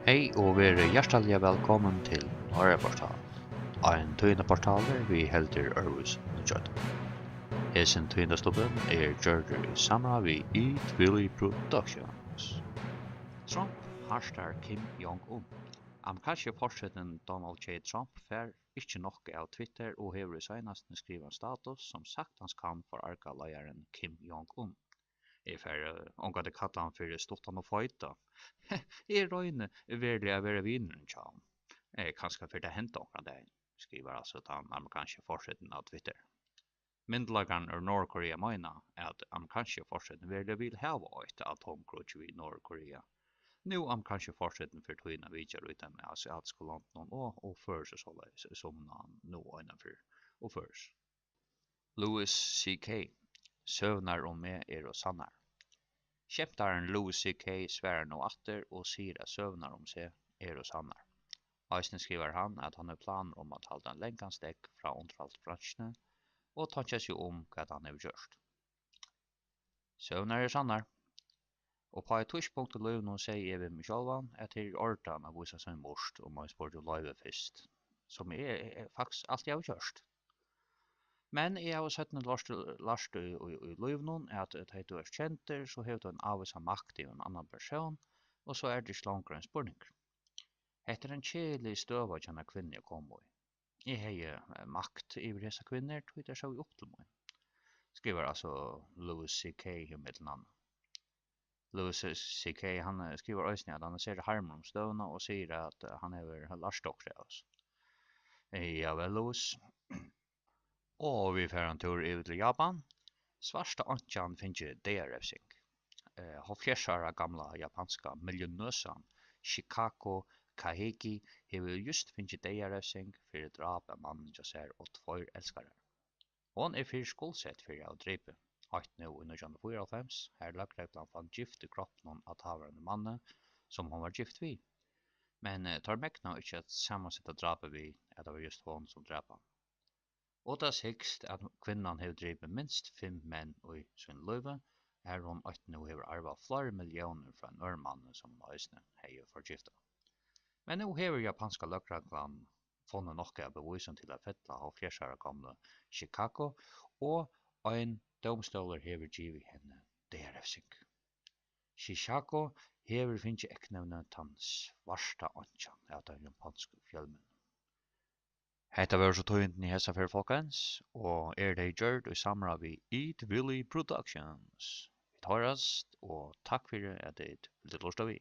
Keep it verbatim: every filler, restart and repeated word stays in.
Hey og verið hjartaliga vælkomin til Norðoyarportal, ein tíðindaportal við heldur øðrvísi nýggjum. Hesin tíðindastubbin er gjørdur í samráð við Eat Willy Productions. Trump hartar Kim Jong-un. Amerikanski forsetin Donald J. Trump fær ikki nokk av Twitter og hevur í seinastuni skrivað ein status, sum saktans kann forarga leiðaran Kim Jong-un. Eg fari ongantíð kalla hann fyri stuttan og feitan. Eg royni veruliga at vera vinurin hjá honum. Eh, kanska fer tað at henda onkran dagin, skrivar altso tann amerikanski forsetin á Twitter. Myndugleikarnir í Norðurkorea meina, at amerikanski forsetin veruliga vil hava eitt atomkríggj við Norðurkorea. Nú amerikanski forsetin fyri tíðina vitjar í teimum asiatisku londunum og, og førir seg soleiðis sum hann nú einaferð og førir. Louis C K. Søgurnar um meg eru sannar. Skemtarin Louis C K svarar nú aftur og sigur, at søgurnar um seg eru sannar. Eisini skrivar hann, at hann hevur planir um at halda ein langan steðg frá undirhaldsbransjuni og tonkja seg um, hvat hann hevur gjørt. Søgurnar eru sannar. Og á eitt tíðspunkt í lívinum segði eg við meg sjálvan, at tað er í ordan at vísa sín murt, um ein spurdi um loyvi fyrst, sum eg, eg, eg faktiskt altíð havi gjørt. Men eg havi seinni lært, lært í, í, í lívinum, at, at tá tú ert kendur, so hevur tú ein ávísan makt yvir ein annan persón, og so er tað ikki longur ein spurningur. Hetta er ein keðilig støða hjá eini kvinnu at koma í. Eg hevði, eh, makt yvir hesar kvinnur, tí tær sóu upp til mín, skrivar altso Louis C K her millum annað. Louis C K, hann, eh, skrivar eisini, at hann er sera harmur um støðuna og sigur, at, eh, hann hevur lært okkurt av hesum. Eh, ja vel, Louis. Og vit fara ein túr yvir til Japan. Svarta einkjan fingið deyðarevsing. Eh, hálvfjerðs ára gamla japanska milliónøsan Chikako Kaheki hevur júst fingið deyðarevsing fyri dráp av manninum hjá sær og tveir elskarar. Hon er fyrr skuldsett fyri at hava dripið eitt nú í nítjan hundrað og fýraoghálvfems, har løgreglan fann gift í kroppinum á táverandi manni, sum hon var gift við. Men, eh, teir megnaðu ikki at samanseta drápið við, at tað var júst hon, sum drap hann. Og tað sigst, at kvinnan hevur dripið minst fimm menn í sínum lívi, har hon eitt nú hevur arvað fleiri milliónir frá einum øðrum manni, sum hon eisini hevði forgiftað. Men nú hevur japanska løgreglan funnið nokk av bevísum til at fella hálvfjerðs ára gomlu Chikako, og ein dómstólur hevur givið henni deyðarevsing. Chikako hevur fingið eyknevnið tann svarta einkjan av teimum japansku fjølmiðlunum. Hetta vóru so tíðindini hesa ferð, folkens, og eru tey gjørd í samráð við Eat Willy Productions. Vit hoyrast, og takk fyri, at tit vildu lurta við.